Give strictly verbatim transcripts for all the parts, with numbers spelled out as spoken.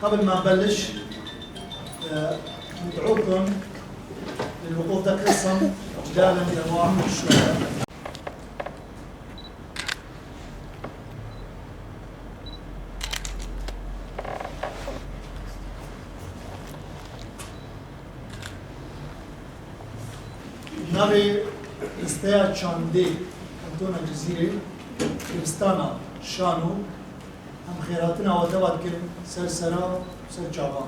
قبل ما نبلش، آه، ندعوكم للوقوف دقيقة جلالا لأرواح الشهداء. Navê listeya çandê Kantona Cizîrê, dibistana Şano, em xêrhatina we deva dikin ser sera û ser çavan.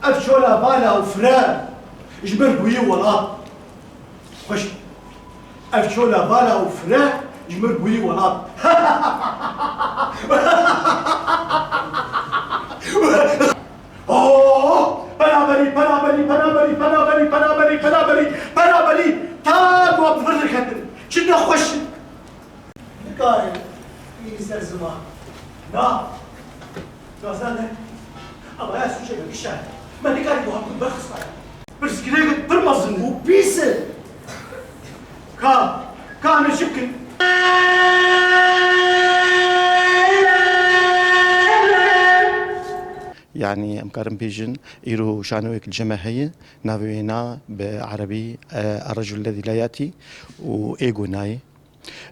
Ev çola vala û fire ji ber bûyî welat. Xweş. Ev çola vala û fire ji ber bûyî welat. Oh! Penaberî, penaberî, penaberî, penaberî, penaberî, penaberî, penaberî. Ta ku em bi vir diketin. Çi nexweş in. Nikarê bînî ser ziman. Na. Gaza ne. Ama ya sûceke bişar. Me nikarî bu hakkı berxistaya. Pirsgirêk pir mezin û pîs e. Ka, ka ne çi bikin? Yanî em karin bêjin, îro şanoyek li cem me heye, navê wê na bi erebî, e, Errecul Lezî La Yatî û Ego nayê.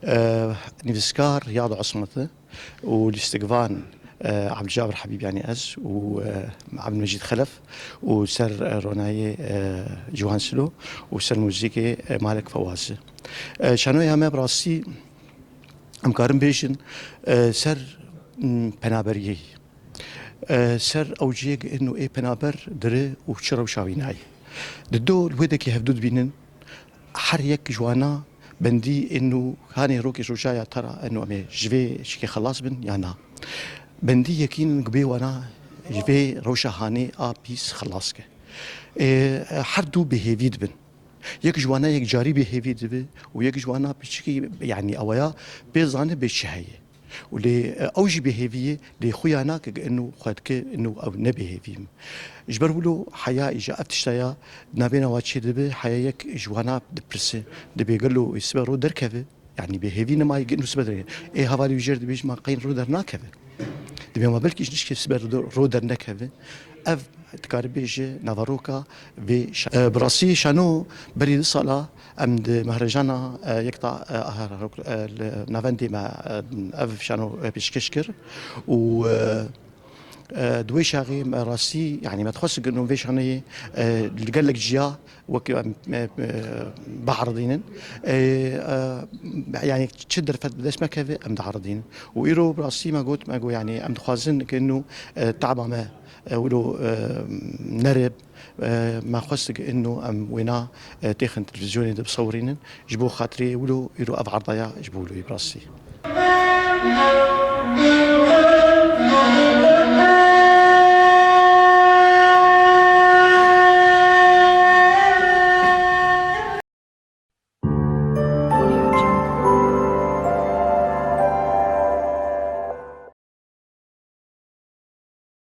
E, nivîskar Yad Osmat e û lîstikvan, e, Abdulcabir Habîb, yanî ez û, e, Abdulmecîd Xelef û ser, e, ronayê, e, Ciwan Silo û ser muzîkê, e, Malek Fewaz e. E, şanoya me bi rastî em karin bêjin, e, ser, m, penaberiyê. E, ser ew cihê ino ê penaber dire û çi rewşa wî nayê. Di do li wê dekî hevdu dibînin, her yek ji wana bendî ino hanê rokê roja ya tera ino em ê ji vê şikê xelas bin ya na. Bendî yekîn ku bê wana ji vê rewşa hanê a pîs xelas ke. E, her du bêhêvî dibin. Yek ji wana yek carî bêhêvî dibe û yek ji wana piçikî, yanî ew ya pê zane bê çi heye. Û lê, e, ew jî bêhêvî ye, lê xuya nake ke ino xwe dike, ino ew ne bêhêvî ye. Ji ber wilo heya îja ev tişta ya nabêna wa çê dibe, heya yek ji wana dipirse, dibê gelo wê sibe ro derkeve? Yanî bêhêvî nema yek ino sibe derkeve. Ê hevalê wî jêr dibêje ma qeyn ro dernakeve. Dibê ma belkî ji nişkê sibe ro, ro dernekeve. Ev dikare bêje naveroka vê şa-, e, bi rastî şano berî du sala em di mehrejana, e, yekta, e, aha, e, li navendê me, e, ev şano, e, pêşkêş kir û, e, e, di wê şaxê me rastî, yanî me dixwest ku vê şanoyê, e, li gelek ciya wekî em, e, e, biaridînin. E, e, yanî çi derfet bi dest me keve em diaridînin. Û îro bi rastî me got, me got, yanî em dixwazin ku ino, e, taba me, e, wilo, e, nere, e, me xwest ku ino em wêna, e, têxin televîzyonê de bisewirînin. Ji bo xatirê wilo îro ev erdaya ji bo wilo yê bi rastî.